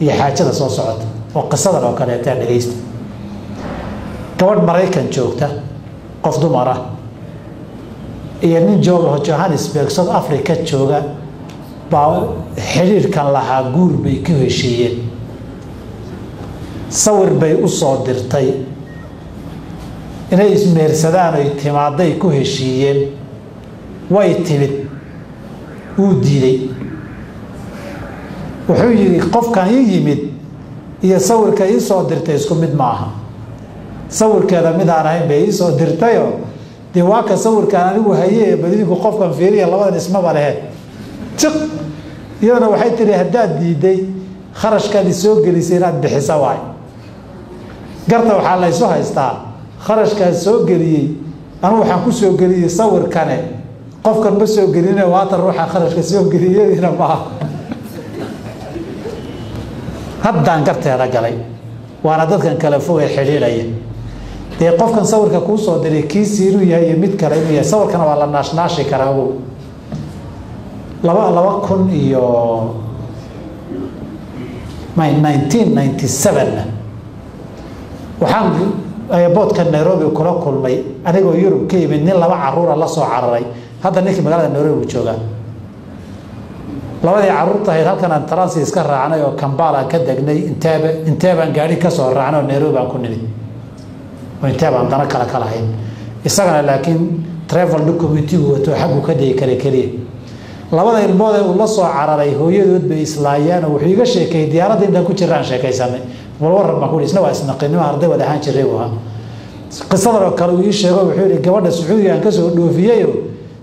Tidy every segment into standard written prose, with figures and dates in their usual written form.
Iyo xaajada soo socota oo qisadan oo kaleeta dhegaysta. Gabadh Maraykan joogta, qof dumar ah, iyo nin jooga Johannesburg, South Africa jooga baa xidhiirkan lahaa. Guur bay ku heshiiyeen, sawir bay u soo dirtay, inay ismehersadaan oy timaaday ku heshiiyeen. Way timid, wuu diiday. Wuxuu yidhi, qofkan ii yimid iyo sawirka ii soo dirtay isku mid ma aha, sawirkeeda mid aan ahayn bay iisoo dirtayo. Dee waa ka sawirkaan anigu haye, badidinku qofkan fiiriya, labadan ismaba lehe jiq. Iyadana waxay tihi, haddaad diiday, kharashkaad isoo gelisay inaad bixisa waay. Garta waxaa laysu haystaa, kharashkaad soo geliyey anugu waxaan ku soo geliyey sawirkane, qofkan ma soo geline, waatan ruuxaan kharashka soo geliyadiina maaha. Haddaan garteeda galay, waana dadkan kale fogee xidhiidhaya. Dee qofkan sawirka kuu soo diray kiisii inuu yahay iyo mid kale inuu yahay, sawirkana waa la naashnaashi karaa. Ogow, 2000 iyo 1997 waxaan airportka Nairobi kula kulmay, anigoo Yurub ka yimid, nin laba caruura la soo cararay. Hadda ninkii magaalada Nairobi buu joogaa. Labadii caruurta ahayd halkan aan transit iska raacnay oo Kampala aan ka degnay, Entebbe, Entebbe aan gaari ka soo raacnay oo Nairobi aan ku nimid, oo Entebbe aan dano kale ka lahayn isagana, laakiin travel documentigu wato xaggu ka degi kara keliya. Labada ilmood ee uu la soo cararay hooyadood bay islaayeen oo wuxuu iga sheekeeyey diyaaradda intaan ku jiraan sheekaysanay. Bal warran baan ku isna, waa isnaqinimo, arday wada ahaan jiray buu ahaa. Qisadan oo kale uu ii sheego, wuxuu yihi, gabadha Sacuudiga aan kasoo dhoofiyeyo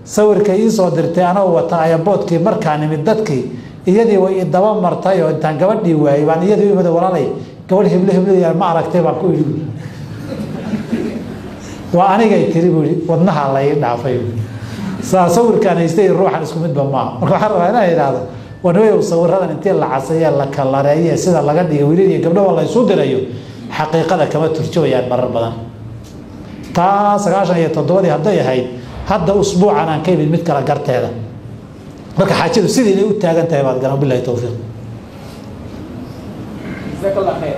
sawirka ii soo dirtay anoo wata airportkii markaa nimid, dadkii iyadii way i daba martay oo intaan gabadhii waayey baan iyadii u imid. Walaalay, gabadh heble heblada ma aragtay baan ku idhi. Waa anigay tiri buu ihi, wadnaha la ii dhaafay. Saa sawirkaan haystay ruuxan isku midba maaha. Marka waxaan rabaa inaan idhaahdo, wanweyow, sawiradan intii la caseeye, la kalareeye, sida laga dhigay wiilal iyo gabdho waa la isu dirayo, xaqiiqada kama turjumayaan marar badan. Taa 97-dii hadday ahayd, hadda usbuucan aan ka imid mid kale garteeda. Marka xaajadu sidii inay u taagan tahay baad garan. Bilahi towfiiq. Jazakallah khair.